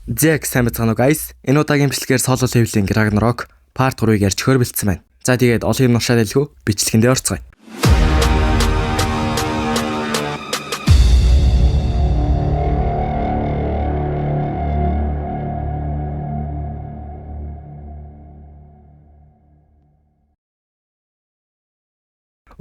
Зэг сайн байцгаана уу guys. Энэ удаагийн бичлэгээр Solo Leveling Ragnarok Part 3-ыг ярьж хөр бэлдсэн байна. За тэгээд олон юм нушаад байлгүй бичлэгэндээ орцгоё.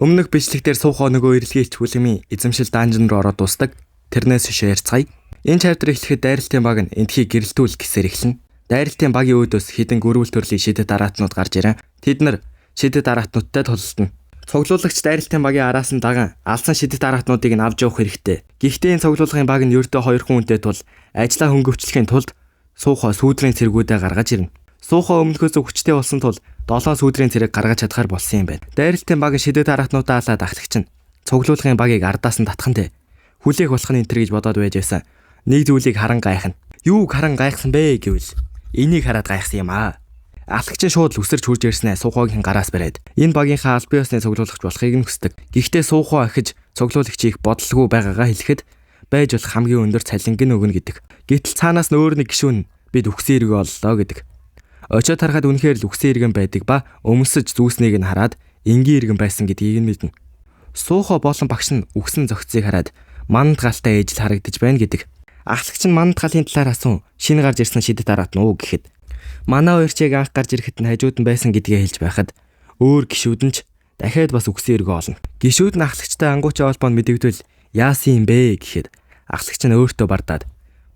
Өмнөх бичлэг дээр суухаа нөгөө эрэлгийн ичгүүлэмийн эзэмшил данжин руу ороод дуустдаг. Тэрнээс хөшөө ярьцгаая. Энэ чаптер эхлэхэд дайралтын баг нь эндхийг гэрэлтүүл гэсээр эхэлнэ. Дайралтын багийн өөдөөс хідэн гөрүүл төрлийн шидэт дараатнууд гарч ирэн тэд нар шидэт дараатнуудтай тулалдана. Цуглуулагч дайралтын багийн араас нь даган алсан шидэт дараатнуудыг нь авч явах хэрэгтэй. Гэхдээ энэ цуглуулгын баг нь ердөө хоёр хүн үнэтэй тул ажлаа хөнгөвчлөхийн тулд суухаа сүүдрийн цэргүүдээ гаргаж ирнэ. Суухаа өмнөхөөс хүчтэй болсон тул 7 сүүдрийн цэрэг гаргаж чадхаар болсон юм байна. Дайралтын баг шидэт дараатнуудаа алаад ахлагч нь цуглуулгын багийг ардаас нь татхан тэ. Хүлээх болох нь энэ төр гэж бодоод байж байсан. Нэг зүйлийг харан гайхна. Юуг харан гайхсан бэ гэвэл энийг хараад гайхсан юм аа. Ахлагч нь шууд л үсэрч хурж ирснээ Суухогийн гараас бариад энэ багийнхаа албан ёсны цуглуулагч болохыг нь хүсдэг. Гэхдээ Суухо ахиж цуглуулагч хийх бодлого байгаагаа хэлэхэд байж болох хамгийн өндөр цалинг нь өгнө гэдэг. Гэтэл цаанаас нь өөр нэг гишүүн бид үхсэн эргэн оллоо гэдэг. Очоод харахад үнэхээр л үхсэн иргэн байдаг ба өмсөж зүүснийг нь хараад энгийн иргэн байсан гэдгийг нь мэднэ. Суухо болон багш нь үхсэн зөгцийг хараад манд галтай ээж л харагдаж байна гэдэг. Ахлагч нь манд галын талаар асуун шинэ гарч ирсэн шидэт дараат нь уу гэхэд манай хоёр ч яг анх гарч ирэхэд нь хажууд нь байсан гэдгээ хэлж байхад өөр гишүүд нь ч дахиад бас үхсэн иргэн олно. Гишүүд нь ахлагчтай ангуучийн холбоонд мэдэгдвэл яасан юм бэ гэхэд ахлагч нь өөртөө бардаад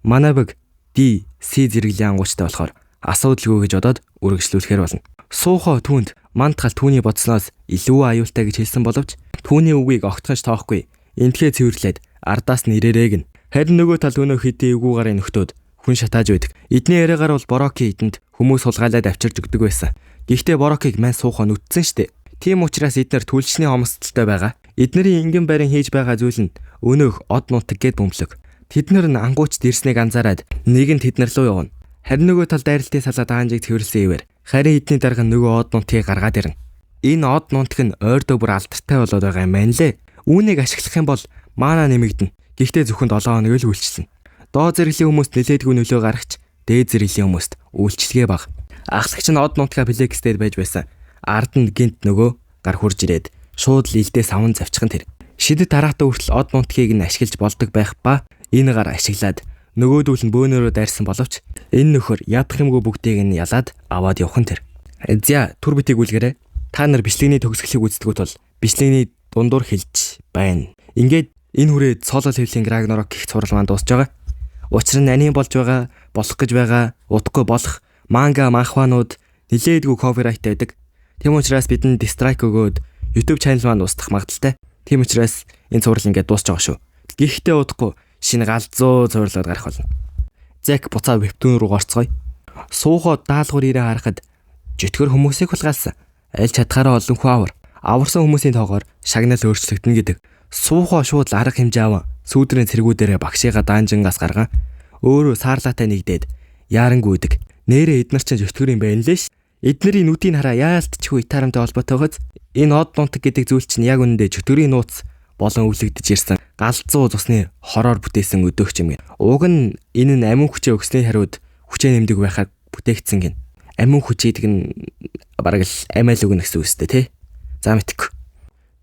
манай баг D C зэрэглэлийн ангуучтай болохоор асуудалгүй гэж бодоод үргэлжлүүлэхээр болно. Суухо түүнд мандгал түүний бодсноос илүү аюултай гэж хэлсэн боловч түүний үгийг огтхонч тоохгүй. Энтхээ цэвэрлээд ардаас нь ирээрээ гин. Харин нөгөө талд өнөө хэдий эвгүй гарын нөхдөөд хүн шатааж байдаг. Эдний яриагаар бол Бороки эдэнд хүмүүс хулгайлаад авчирж өгдөг байсан. Гэхдээ Борокиг мань суухо нүтсэн штэ. Тийм учраас эднэр түлшний хомсдолтой байгаа. Эднэрийн ингэн барин хийж байгаа зүйл нь өнөөх од нутаг гэд бөмбөлөг. Тэд нар нь ангуучд ирснийг анзаараад нэг нь тэд нар руу явна. Харин нөгөө тал дайралтын салаа даанжиг цэвэрлсэн ивэр. Харин эдний дарга нь нөгөө од нутгийг гаргаад ирнэ. Энэ од нутг нь ойрдоо бүр алдартай болоод байгаа юм байна лээ. Үүнийг ашиглах юм бол маана нэмэгдэнэ. Гэхдээ зөвхөн 7 хоног л үйлчилнэ. Доод зэрэглэлийн хүмүүст нэлээдгүй нөлөө гаргах, дээд зэрэглэлийн хүмүүст үйлчилгээ бага. Ахлагч нь од нутгаа Флекс дээр байж байсан. Ард нь гинт нөгөө гар хурж ирээд шууд л илдээ савн завчихan тэр. Шидэт дараатаа хүртэл од нутгийг нь ашиглаж болдог байх ба энэ гар ашиглаад нөгөөдүүл нь бөөнөрөө дайрсан боловч энэ нөхөр ядах юмгүй бүгдийг нь ялаад аваад явах нь тэр. За түр битгий гүйлгээрэй. Та нар бичлэгний төгсгөлийг үздэггүй тул бичлэгний дундуур хэлж байна. Ингээд энэ хүрээд Solo Leveling Ragnarok гэх цуврал маань дуусж байгаа. Учир нь аним болж байгаа, болох гэж байгаа, удахгүй болох манга манхванууд нилээдгүй copyright байдаг. Тийм учраас бидэнд strike өгөөд YouTube channel маань устдах магадлалтай. Тийм учраас энэ цуврал ингээд дуусч байгаа шүү. Гэхдээ удахгүй шинэ галзуу цувралууд гарах болно. Зек буцаа webtoon руу орцгоё. Суухо даалгавар ирээ харахад жөтгөр хүмүүсийг хулгайлсан. Аль чадхаараа олон хүн авар. Аварсан хүмүүсийн тоогоор шагнал өөрчлөгдөнө гэдэг. Суухо шууд л арга хэмжээ аван сүүдрийн цэргүүдээрээ багшигаа данжингаас гарган өөрөө саарлаатай нэгдээд яарангүйдэг. Нэрээ эднэр чинь жөтгөр юм байна лээ ш. Эднэрийн нүдийг хараа яалтчгүй итарамтай холбоотойгоос энэ од нутаг гэдэг зүйл чинь яг үнэндээ чөтгөрийн нууц болон өвлөгдөж ирсэн галзуу цусны хороор бүтээсэн өдөөгч юм гин. Уг нь энэ нь амин хүчээ өгсний хариуд хүчээ нэмдэг байхаар бүтээгдсэн гин. Амин хүч гэдэг нь бараг л амиал өгнө гэсэн үг үстэй тий. За мэдгүй.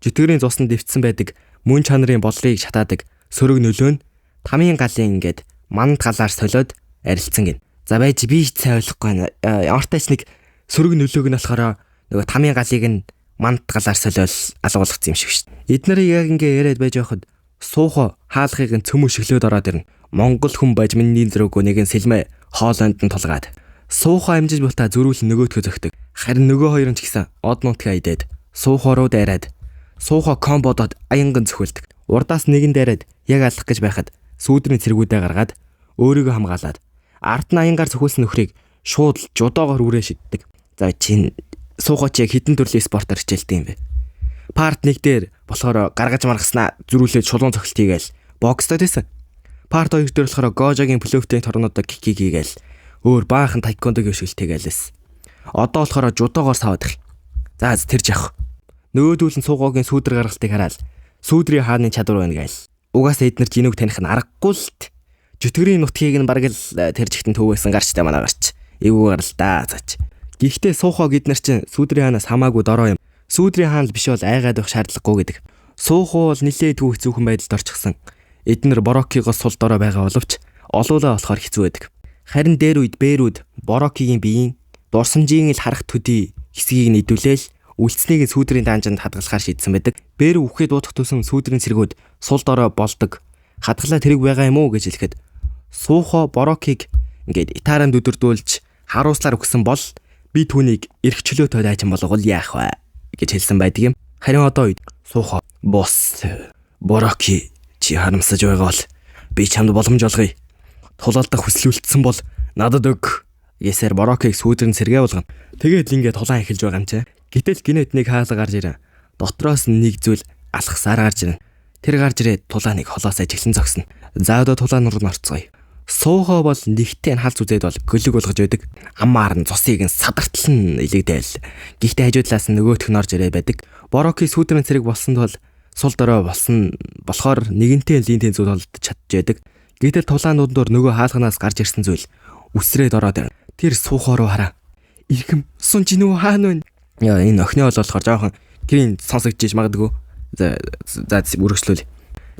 Чөтгөрийн цуснд дэвтсэн байдаг мөн чанарын бодлыг шатаадаг сөрөг нөлөө нь тамийн галын ингээд манд галаар солиод арилцсан гин. За байж би ч сайн ойлгохгүй байна. Ямар ч тач нэг сөрөг нөлөөг нь болохоор нөгөө тамийн галыг нь манд галаар солиол алгуулгацсан юм шиг шүү дээ. Эд нарыг яг ингээ яриад байж байхад суухо хаалгыг нь цөмөө шиглөөд ороод ирнэ. Монгол хүн байж миний зөрөөгөө нэгэн сэлмэ хоолойнд нь тулгаад суухо амжиж бултаа зөрүүл нөгөөдхөө зөгтөг. Харин нөгөө хоёр нь ч гэсэн од нутгаа идээд суухо руу дайраад суухо комбодод аянган цөхөлдөг. Урдаас нэгэн дайраад яг алах гэж байхад сүүдрийн цэргүүдээ гаргаад өөрийгөө хамгаалаад ард нь аянгаар цөхүүлсэн нөхрийг шууд л жудоогоор үрээ шиддэг. За чинь суухо чи яг хідэн төрлийн спортоор хичээлдэг юм бэ? Парт 1 дээр болохоор гаргаж маргаснаа зөрүүлээд шулуун цохилт хийгээл бокстод байсан. Парт 2 дээр болохоор Гожагийн плөфтийн торнодо кики хийгээл өөр баахан таеквондогийн өшгөлт хийгээлээс. Одоо болохоор жудоогоор саваад их. За тэр жах. Нөгөөдүүл нь суугоогийн сүүдэр гаргалтыг хараад сүүдрийн хааны чадвар байна гээл. Угаасаа эднэр жинүүг таних нь аргагүй л т. Чөтгөрийн нутгийг нь бараг л тэр чигтэн төвөөсөн гарчтай манай гарч. Эвгүй гарал та цаач. Гэхдээ Суухо бид нар чинь Сүдрийн хаанаас хамаагүй дорой юм. Сүдрийн хаан л биш бол айгаад байх шаардлагагүй гэдэг. Суухо бол нилээд түүх хэцүүхэн байдалд орчихсон. Эднэр Борокигоос сул дорой байгаа боловч олуулаа болохоор хэцүү байдаг. Харин дээр үед Бэрүүд Борокигийн биеийн дурсамжийн л харах төдий хэсгийг нь идүүлээл үлдснийг нь Сүдрийн данжинд хадгалахаар шийдсэн байдаг. Бэрүү үхээ дуудах тусам Сүдрийн цэргүүд сул дорой болдог. Хадгалаа тэрэг байгаа юм уу гэж хэлэхэд Суухо Борокиг ингээд Итаранд өдөрдүүлж харуулслаар өгсөн бол би түүнийг эрх чөлөөтэй дайчин болгол яах вэ гэж хэлсэн байдаг юм. Харин одоо үед Суухо босс Бороки чи харамсаж байгаа бол би чамд боломж олгоё. Тулалдах хүслүүлсэн бол надад өг гэсээр Борокиг сүүдрэн сэргээ болгоно. Тэгээд л ингээд тулаан эхэлж байгаа юм чи. Гэтэл гинэт нэг хаалга гарч ирэн. Дотроос нь нэг зүйл алхасаар гарч ирнэ. Тэр гарч ирээд тулааныг холоос ажиглан зогсно. За одоо тулаан руу орцгоё. Суухо бол нэгтээ халз үзээд бол гөлөг болгож байдаг. Амаар нь цусыг нь садартлан илэгдээл. Гэхдээ хажуу талаас нь нөгөөх нь орж ирээд байдаг. Бороки сүүдрэн цэрэг болсон тул сул дорой болсон болохоор нэгэнтэй линтийн зүйл болд чадж байдаг. Гэтэл тулаанууд дор нөгөө хаалганаас гарч ирсэн зүйл үсрээд ороод ирнэ. Тэр суухо руу хараа. Ирхэм сун чи нөгөө хаана вэ? Яа энэ охины бол болохоор жоохон гэрийн сонсогдож магадгүй. За за үргэлжлүүл.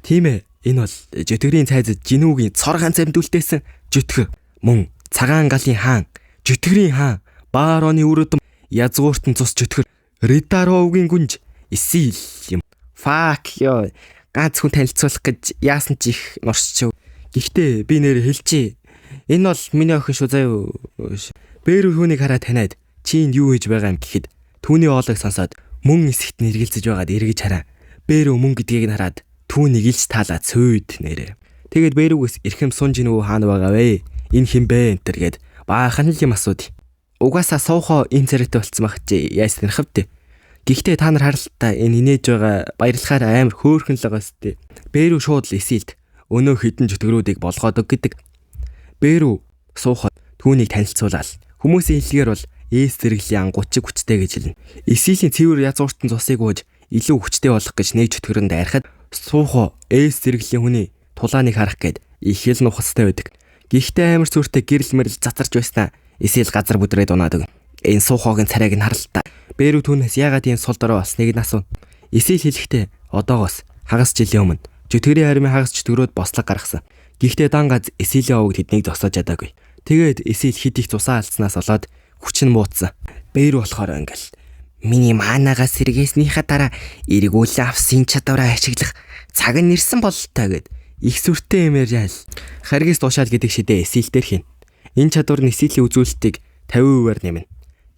Тийм ээ. Энэ бол Жөтгөрийн цайзад Жинүүгийн цоргаан цамдүүлдээсэн Жөтгөр мөн цагаан галын хаан Жөтгөрийн хаан Баароны үр өдөм язгууртан цус Жөтгөр Ридаровгийн гүнж Исил юм. Fuck ёо. Ганц хүн танилцуулах гэж яасан ч их нуршчихв. Гэхдээ би нэр хэлчихье. Энэ бол миний охин шүү заяа. Бэрүү түүнийг хараад таниад чи энд юу хийж байгаа юм гэхэд түүний оолыг сонсоод мөн эсэгт нь эргэлзэж байгаад эргэж хараа. Бэрүү мөн гэдгийг нь хараад түүнийг илж таалаад сүйд нэрэ. Тэгээд Бэрүүгээс эрхэм сунж нүгүү хаана байгаа вэ? Энэ хэн бэ энэ төр гээд баахан л юм асуудъя. Угаасаа суухоо ийм царайтай болцсон байх чи яаж сонирхов тэ. Гэхдээ та нар харалтаа энэ инээж байгаа баярлахаар амар хөөрхөн л байгаа сте. Бэрүү шууд л эсэлд өнөө хідэн чөтгөрүүдийг болгоод өг гэдэг. Бэрүү суухоо түүнийг танилцуулаад хүмүүсийн хэллэгээр бол эс зэрэглэлийн ангуучиг хүчтэй гэж хэлнэ. Эсилийн цэвэр язгууртан цусыг ууж илүү хүчтэй болох гэж нэг чөтгөрөнд дайрахад Суухо эс зэрэглэлийн хүний тулааныг харах гээд их л нухацтай байдаг. Гэхдээ амар сүртэй гэрэл мэрэл затарч байснаа эсэл газар бүдрээд унаад өгнө. Энэ Суухогийн царайг нь харалтаа. Бэрүү түүнээс яагаад ийм сул дорой болсныг нь асууна. Эсэл хэлэхдээ одоогоос хагас жилийн өмнө чөтгөрийн армийн хагас чөтгөрөөд бослог гаргасан. Гэхдээ дан гац эсэлийн овог тэднийг зогсоож чадаагүй. Тэгээд эсэл хэд их цусаа алдснаас болоод хүч нь муудсан. Бэрүү болохоор ингээл миний манаагаас сэргээснийхаа дараа эргүүлэн авсан чадвараа ашиглах цаг нь ирсэн бололтой гэд их сүртэй юм ярьяал. Харгис тушаал гэдэг шидэ эсэл дээр хийн. Энэ чадвар нь эсэлийн үзүүлэлтийг 50%-аар нэмнэ.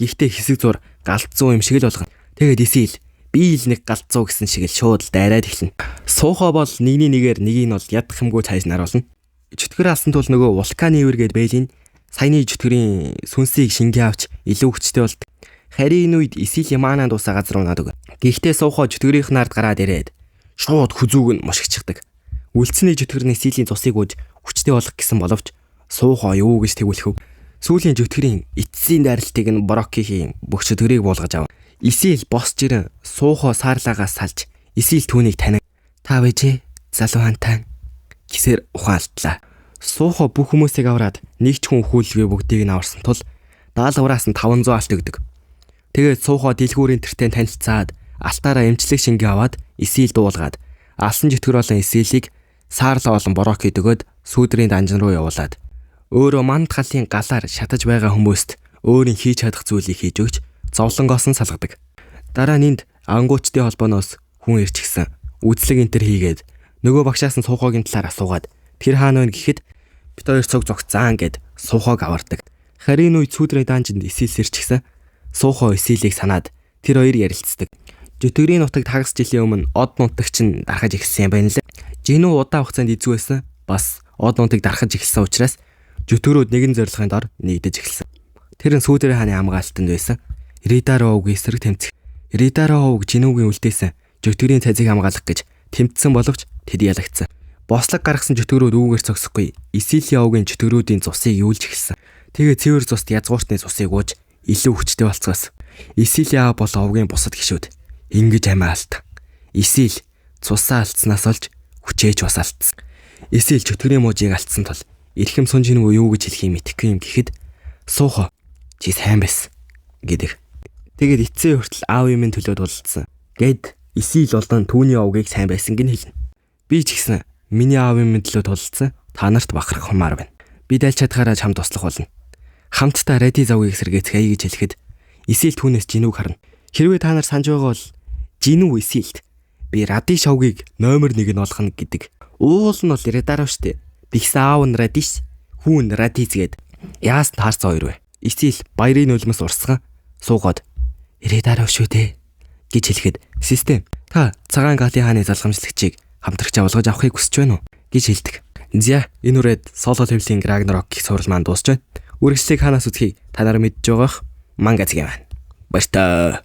Гэхдээ хэсэг зур галзуу юм шиг л болгоно. Тэгээд эсэл би л нэг галзуу гэсэн шиг л шууд л дайраад эхэлнэ. Суухо бол нэгний нэгээр нэгийг нь бол ядах юмгүй цааш наруулна. Чөтгөр алсан тул нөгөө вулканы ивэр гээд бэйлийн саяны чөтгөрийн сүнсийг шингээ авч илүү хүчтэй болдог. Харин энэ үед эсэл манаа дуусаа газар унаад өгнө. Гэхдээ суухо чөтгөрийнх нард гараад ирээд шууд хүзүүг нь мушигчдаг. Үлдсэний чөтгөр нь эсэлийн цусыг ууж хүчтэй болох гэсэн боловч суухо юу гэж тэгүүлэх вэ? Сүүлийн чөтгөрийн эцсийн дайралтыг нь Борокихийн бүх чөтгөрийг буулгаж авна. Эсэл босч ирэн суухо саарлагаас салж эсэл түүнийг танин та вэжээ залуу хантан гэсээр ухаан алтлаа. Суухо бүх хүмүүсийг авраад нэг ч хүн өхүүлгүй бүгдийг нь аварсан тул даалгавраас нь 500 алт өгдөг. Тэгээд суухо дэлгүүрийн тэртээ танилцаад алтаараа эмчлэг шингээ аваад эсэл дуулгаад алсан чөтгөр болон эсэлийг саарлаа болон Борокид өгөөд сүүдрийн данжин руу явуулаад өөрөө манд галын галаар шатаж байгаа хүмүүст өөрийн хийж чадах зүйлийг хийж өгч зовлонгоос нь салгадаг. Дараа нь энд ангуучдын холбооноос хүн ирж гисэн үзлэг энтер хийгээд нөгөө багшаас нь суухогийн талаар асуугаад тэр хаана вэ гэхэд бит хоёр цуг зогцаан гэд суухог авардаг. Харин үед сүүдрийн данжинд эсэл ирж гисэн суухо эсэлийг санаад тэр хоёр ярилцдаг. Жөтгөрийн нутагт хагас жилийн өмнө од нутагч нь дархаж эхэлсэн юм байна лээ. Жинүү удаан хугацаанд эзүү байсан. Бас од нутаг дархаж эхэлсэн учраас жөтгөрүүд нэгэн зорилгын дор нэгдэж эхэлсэн. Тэр нь сүүдрийн хааны хамгаалтанд байсан. Ридароугийн эсрэг тэмцэх. Ридароуг Жинүүгийн үлдээсэн жөтгөрийн цайзыг хамгаалах гэж тэмцсэн боловч тэд ялагдсан. Бослог гаргасан жөтгөрүүд үүгээр зогсохгүй. Эсилийн овгийн жөтгөрүүдийн цусыг юулж эхэлсэн. Тэгээ цэвэр цуст язгууртны цусыг ууж илүү хүчтэй болцгоос. Эсилийн аав бол овгийн бусад гишүүд ингэж амиа алт. Эсил цусаа алдснаас олж хүчээж бас алдсан. Эсил чөтгөрийн мужийг алдсан тул Эрхэм Сун Жинвүү юу гэж хэлхийг мэдэхгүй юм гэхэд Сухо чи сайн байсан гэдэг. Тэгээд эцсийн хүртэл аав юмын төлөө тулалдсан. Гэд Исил болон түүний овгийг сайн байсан гин хэлнэ. Би ч гэсэн миний аав юмын төлөө тулалдсан, та нарт бахарх хумаар байна. Би дайлж чадхаараа чамд туслах болно. Хамтдаа Ради завгийг сэргээцгээе гэж хэлэхэд Исил түүнээс Жинүүг харна. Хэрвээ та нар санаж байгаа бол Жинүү Исилд би Ради шовгийг номер 1 нь болгоно гэдэг. Уул нь бол Редаро штэ. Тэгсэн аав нь Радиш, хүү нь Радиз гээд яасан таарсан хоёр вэ? Исил баярын нулимс урсган суугаад Редаро шүү дээ гэж хэлэхэд систем та цагаан галын хааны залгамжлагчийг хамтрагчаа болгож авахыг хүсэж байна уу гэж хэлдэг. За, энэ үрээд Solo Leveling Ragnarok гэх цуврал маань дуусч байна. Үргэлжлэлийг хаанаас үзхийг та нар мэдж байгаах манга зэг маань. Баяртай.